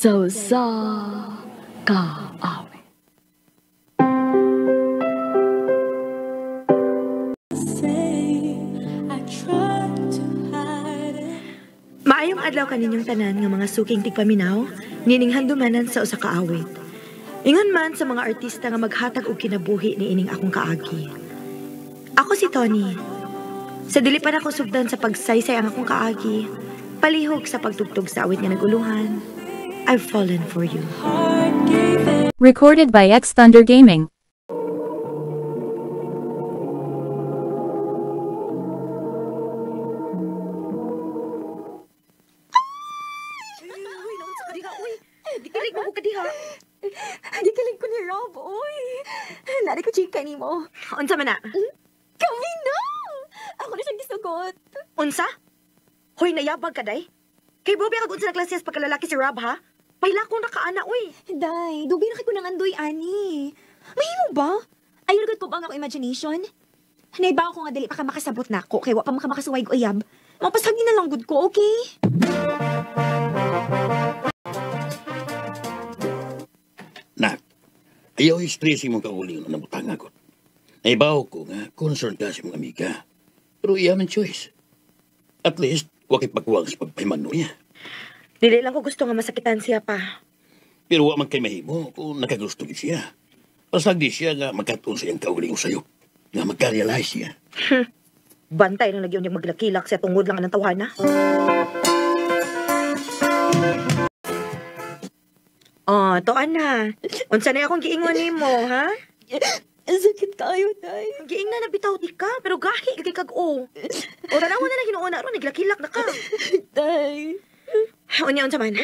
Sa usa ka awit. Maayong adlaw kaninyong tanan nga mga suking tigpaminaw, nining handumanan sa usa ka awit. Ingon man sa mga artista nga maghatag og kinabuhi niining akong kaagi. Ako si Tony. Sa dili pa nako sugdan sa pagsaysay ang akong kaagi, palihog sa pagtugtog sa awit nga naguluhan, I've fallen for you. Recorded by X Thunder Gaming. Uy, naon sa kadiha, uy. Gikilig mo ko kadiha. Gikilig ko ni Rob, uy. Nari ko chika ni mo. Unsa man na? Kami na! Ako na siyang gisugot. Unsa? Hoy, nayabag ka, day? Kay Bobby, kag unsa na klase pagkalalaki si Rob, ha? Pahila ko nakaana, uy. Day, dugay na kay ko nang andoy, ani. Mahimo ba? Ayaw ko ba ang ako imagination? Naibaw ko nga dili pa ka makasabot na ako, kay wa pa makasuway ko uyab. Mapasagi na lang gud ko, okay? Nak, ayaw stressing mong kauling na nabutang ako. Naibaw ko nga, concerned ka sa mong amiga. Pero iya man choice. At least, wakit pagkuwang sa pagpahimano niya. Dili lang ko gusto nga masakitan siya pa. Pero wa man kay mahimo kung nakagusto gid siya. Pasag di siya nga magkatuon sa iyang kauling sayop. Nga magka-realize siya. Bantay lang lagi yung maglakilak siya tungod lang ang tawhana. Oh, toan na. Unsa na akong giingon nimo, ha? Ang sakit kayo, day. Giing na nabitaw di ka, pero gahi kay kag o. O tanawa na lang hinuon na ron, naglakilak na ka. Day. Unya unsa man?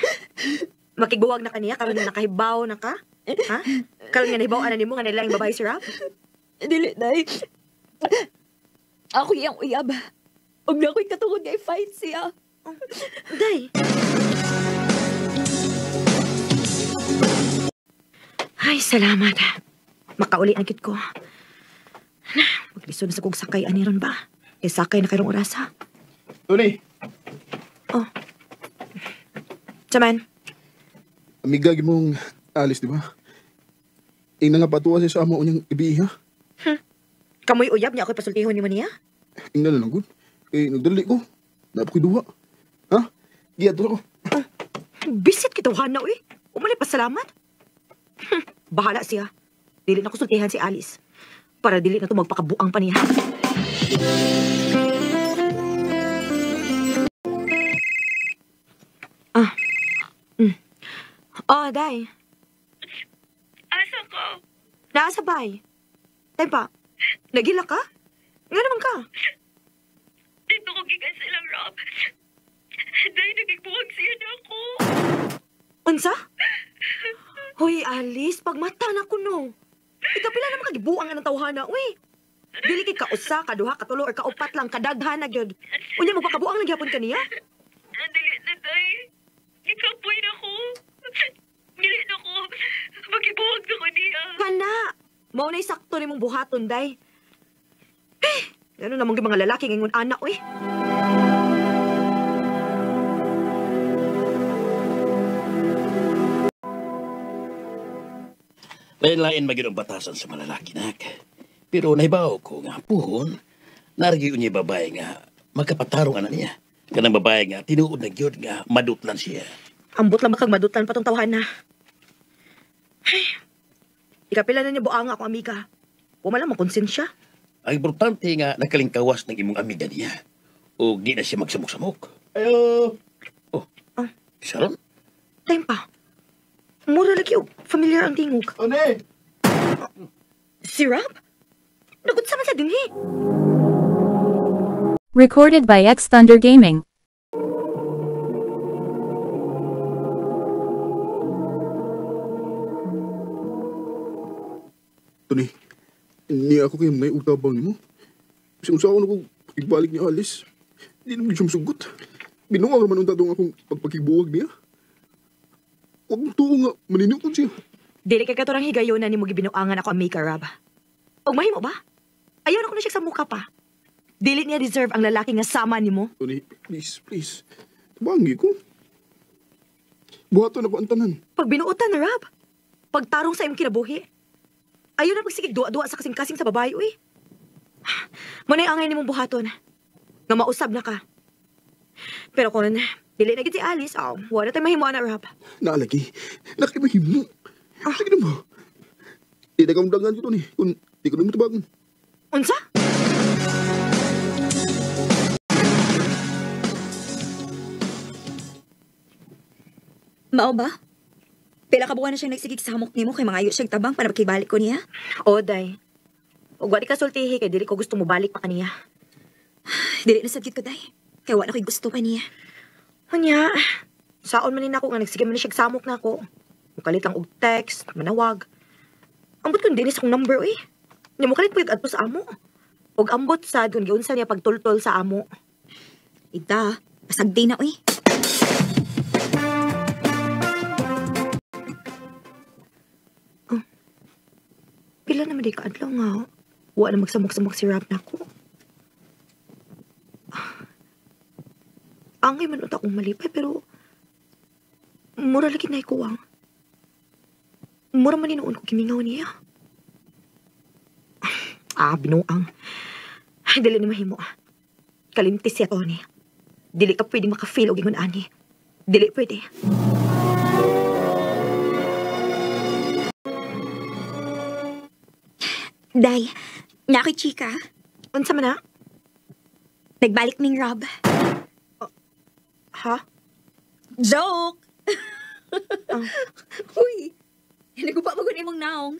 Makigbuwag na kaniya karon na nakahibaw na ka? Ha? Karon nga nahibaw ana nimo nga nilaing babae si Rob? Dili, day. Ako iyang uyab. Ug na ako'y katungod nga i-fight siya. Oh, day. Ay, salamat. Makauli ang kit ko. Na, maglisod na sa kong sakay ani ron ba? Eh, sakay na karong orasa. Tony! Oh. Saman? Amiga, mong Alice, di ba? Ing nga patuwa siya sa amo unyang ibiha. Kamoy uyab niya ako'y pasultihon ni mo niya? Ing na lang, good. Eh, nagdali ko. Napakoy duha. Ha? Giya, to ako. Oh, bisit kita, Hana, uy. Umalay pasalamat. Bahala siya. Dili na ko sultihan si Alice. Para dili na to magpakabuang pa niya. Ah. Mm. Oh, day. Asa ka? Naasa bay. Tay pa. Nagila ka? Nga naman ka? Dito ko gikan silang Rob. Day, nagigbuwag siya na ako. Unsa? Hoy, Alice, pagmata na ko, no. Ikapila naman kagibuang ang tawhana, uy. Dili kay kausa, kaduha, katulo, or kaupat lang, kadaghan na gyud. Unya, magpakabuang nagyapon ka niya? Dili na, day. Ikapoy na ko. Dili na ko. Magibuwag na ko niya. Kana! Mao na'y sakto ni mong buhaton, day. Eh, gano'n namang yung mga lalaki ngayon, anak, uy. Lain-lain maging ang batasan sa malalaki, nak. Pero naibaw ko nga, puhon, narigi niya babae nga, magkapatarong anak niya. Kanang babae nga, tinuod na gyud nga, madutlan siya. Ambot lang makag madutlan patong tawhan na. Ay, ikapila na niya buang ako, amiga. Wala lang makonsensya. Ang importante nga, nakalingkawas ng imong amiga niya. O di na siya magsamok-samok. Ayo! Oh, oh. Sharon? Time pa. Mura lagi o familiar ang tingog. Tony! Si Rob? Nagunsa man sa dinhi. Recorded by X Thunder Gaming. Tony, hindi ako kayo may utabang nimo. Kasi unsa ako na pakigbalik ni Alice. Hindi naman siya masugot. Binuang naman unta doon akong pagpakibuwag niya. Huwag mong tuo nga, maninukod siya. Dili kay katurang higayonan ni mo gibinuangan ako ang Mika, Rob. Og mahimo ba? Ayaw na ko na siya sa mukha pa. Dili niya deserve ang lalaki nga sama nimo. Tony, please, please. Tubangi ko. Buhaton ako ang tanan. Pagbinuotan na, Rob. Pagtarong sa imong kinabuhi. Ayaw na pagsigig duwa-duwa sa kasing-kasing sa babae, uy. Muna'y angay nimong buhaton. Nga mausab na ka. Pero kung dili na gid si Alice, aw, wala tayo mahimuan na, Rob. Naalagi. Nakimahimo. Sige na mo. Di na kaundangan ko to ni. Kung di ko na mo tabagon. Unsa? Mao ba? Pila ka buwan na siyang nagsigig sa hamok nimo kay mangayo siyang tabang para makibalik ko niya? O, day. Ug wa di ka sultihi kay dili ko gusto mobalik pa kaniya. Dili na sad gyud ko, day. Kay wa na ko'y gusto pa niya. Unya, saon man ni nako nga nagsige man ni siyag samok nako. Mukalit lang og text, manawag. Ambot kun dinis akong number eh. Nya mukalit pud adto sa amo. Og ambot sad kun giunsa niya pagtultol sa amo. Ida, pasagdi na oy. Pila naman di ka adlaw nga. Wa na magsamok-samok si Rob nako. Angay man unta akong malipay pero mura lagi na ikuwang. Mura man noon ko gimingaw niya. Ah, binuang. Ay, dili ni mahimo. Kalimtis siya, Tony. Dili ka pwede maka-feel og ingon ani. Dili pwede. Day, na ako'y chika. Unsa man na? Nagbalik ning Rob. Ha? Joke! Uy, nagupa mo gud imong naong.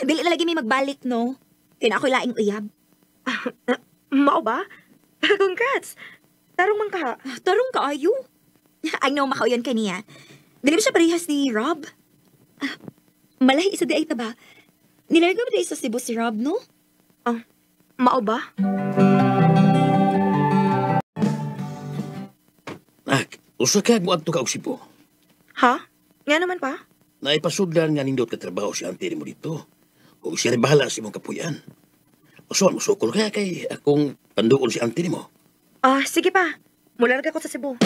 Dili na lagi may magbalik, no? Kaya na ako'y laing uyab. Mao ba? Congrats! Tarong man ka. Tarong kaayo. I know, makauyon ka niya. Dili ba siya parehas ni Rob? Malahi isa di ay taba. Nilarga ba di sa Cebu si Rob, no? Mao ba? Nak, usa ka muadto ka og Cebu. Ha? Nga naman pa? Naipasudlan nga nindot ka trabaho si auntie mo dito. O siya rin bahala sa imong kapuyan. Usuan mo sukol kaya kay akong panduol si auntie mo. Ah, sige pa. Mularga ko sa Cebu.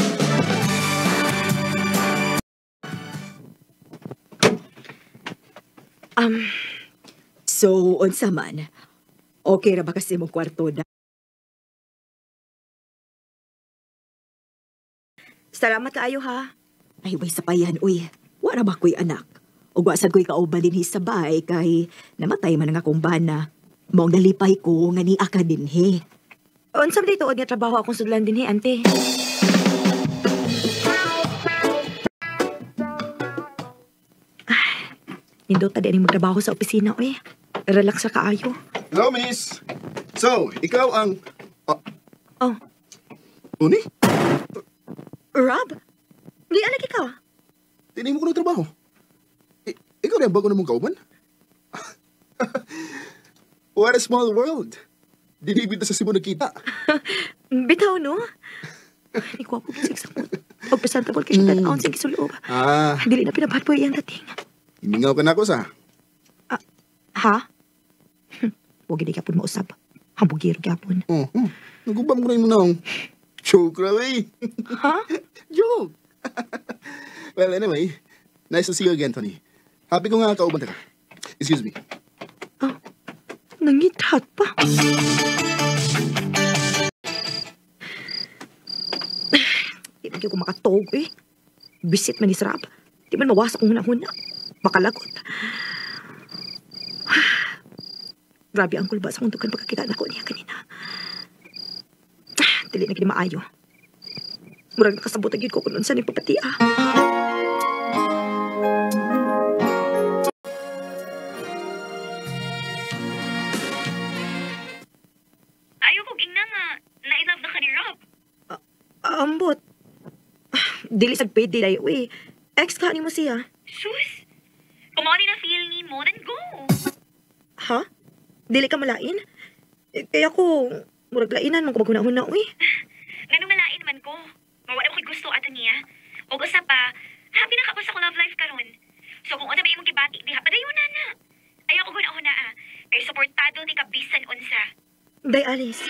So, unsa man? Okay ra ba kasi imong kwarto na? Salamat kaayo ha. Ay, way sa payan, uy. Wala ba ko'y anak? Ug wa sad ko'y kauban dinhi sa bahay kay namatay man ang akong bana. Maong nalipay ko nga niya ka dinhi. Unsa man tuod nga trabaho akong sudlan dinhi, ante? Nindot ta di aning magtrabaho sa opisina, uy. Relax ra kaayo. Hello, miss. So, ikaw ang... Oh. Tony? Rob? Di alagi ka. Tinay mo ko ng trabaho. Ikaw rin ang bago na mong kauban? What a small world. Dinibid na sa Cebu nagkita. Bitaw, no? Hindi ko ako gisig-sakot. Pag-presentable kayo siya tan-aon sa gisulob. Ah, Dili na pinabat po iyang dating. Himingaw ka na ako sa. Ha? Huwag hindi ka po mausap. Hambugiro gyapon. Oh, oh. Nagubam ko na yung naong. Joke raw eh. Ha? Joke. Well, anyway, nice to see you again, Tony. Happy ko nga kauban ka. Excuse me. Oh, nangithat pa. Di man ko makatog eh. Bisit man ni Sarap. Di man mawasak kong hunahuna. Makalagot. Grabe ang kulba sa kuntukan pagkakita na ko niya kanina. Dili na gid maayo. Murag nakasabot agad ko kung unsa ni papatia. Ayaw kong ingna nga, na-love na ka ni Rob. Ambot. Dili sad pwede day uy. Ex ka nimo siya. Sus! Kung mao ni na feel ni mo, then go! Ha? Dili ka malain? Eh, kaya ko, murag lainan man ko maghuna-huna, uy. Ngano malain man ko. Mawala ko'y gusto ato niya. Og usa pa, happy na ka ba sa akong love life karon. So kung unsa ba imong gibati diha, padayon na na. Ayaw ko huna-huna ah. Kay suportado ni ka bisan unsa. Day Alice.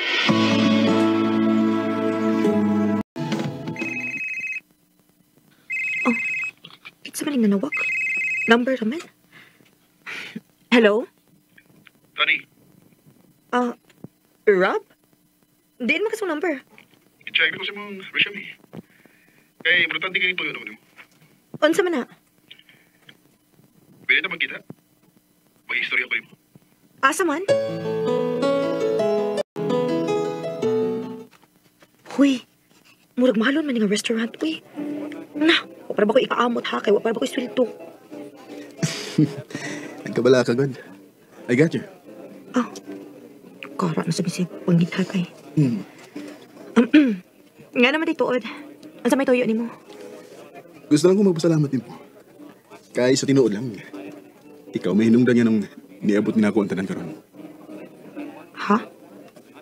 Oh, Unsa may nanawag? Number raman. Hello? Tony, Rob? Diin man kasong number. I-check ko sa mong resume. Kay, importante kayo tuyo naman mo. Unsa man na? Pwede na magkita. Mag-istorya ko rin mo. Asa man? Huy, murag mahalon man nga restaurant, uy. Na, wa para ba ko ikaamot ha, kay wa para ba ko isweldo. Nagkabala ka, God. I got you. Ah, kara na sa bisig, pangitha kay. Nga naman di tuod. Unsa may tuyo nimo? Gusto lang ko magpasalamat nimo. Kay sa tinuod lang. Ikaw may hinungdan niya nung niabot ni nako ang tanan karon. Ha?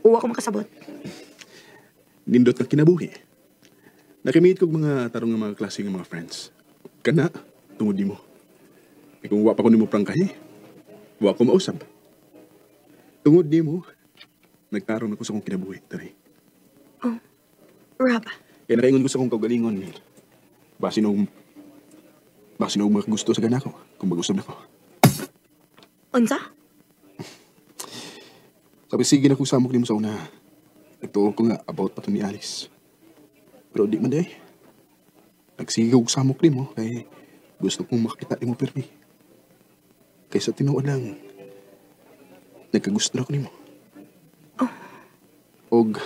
Uwa ko makasabot. Nindot ka kinabuhi. Nakimit kog mga tarong nga mga klase nga mga friends. Kana, tungod nimo. E kung wa pa ko nimo prangkahi, wa ko mausab. Tungod nimo, nagtarong ako sa akong kinabuhi, Tari. Oh, Rob. Kaya nakaingon ko sa akong kaugalingon. Basin og makagusto sa ganako, kung mag-usab nako. Unsa? Sabi, sige na kung samok nimo sa una. Nagtuo ko nga about pa to ni Alice. Pero di man day. Nagsige og samok nimo kay gusto kong makita nimo pirmi. Kay sa tinuod lang, nagkagusto na ko nimo. Oh. Og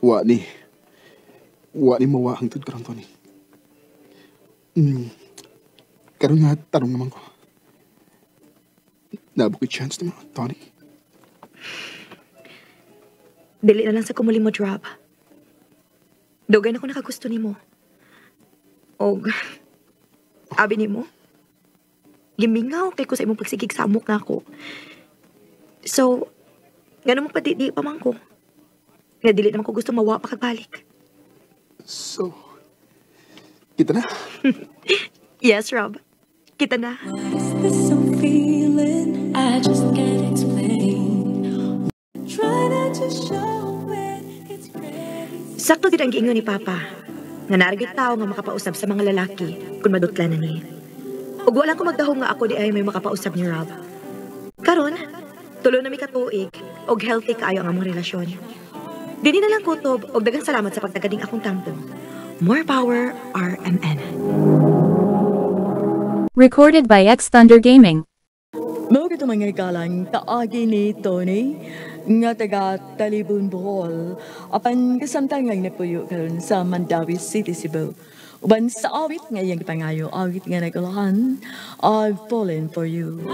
wa ni mawa hangtod karon, Tony. Karon nga tarong naman ko. Naabot ko'y chance nimo, Tony. Dili na lang sa kumuli mo, Rob. Dugay na ko nakagusto nimo. Og abi nimo, gimingaw kay ko sa imong pagsigig samok na ako. So, ngano mo pa di pa man ko. Nga dili naman ko gusto mawa pa kagbalik. So, kita na? Yes, Rob. Kita na. What is this I'm feeling? I just can't explain. Try not to show it. It's pretty. Sakto gid ang giingon ni Papa. Nga naa gyud tao nga makapausab sa mga lalaki kung madutla na ni. Ug wala ko magdahom nga ako di ay may makapausab ni Rob. Karon, tulo na mi ka tuig og healthy kaayo ang among relasyon. Dili na lang kutob og daghang salamat sa pagtagading akong tampo. More power, RMN. Recorded by X Thunder Gaming. Mao kato mga hikalang kaagi ni Tony nga taga Talibon, Bohol, apan kasamtang nga napuyo karon sa Mandaue City, Cebu. Uban sa awit nga iyang gipangayo, awit nga nagulahan, "I've Fallen For You."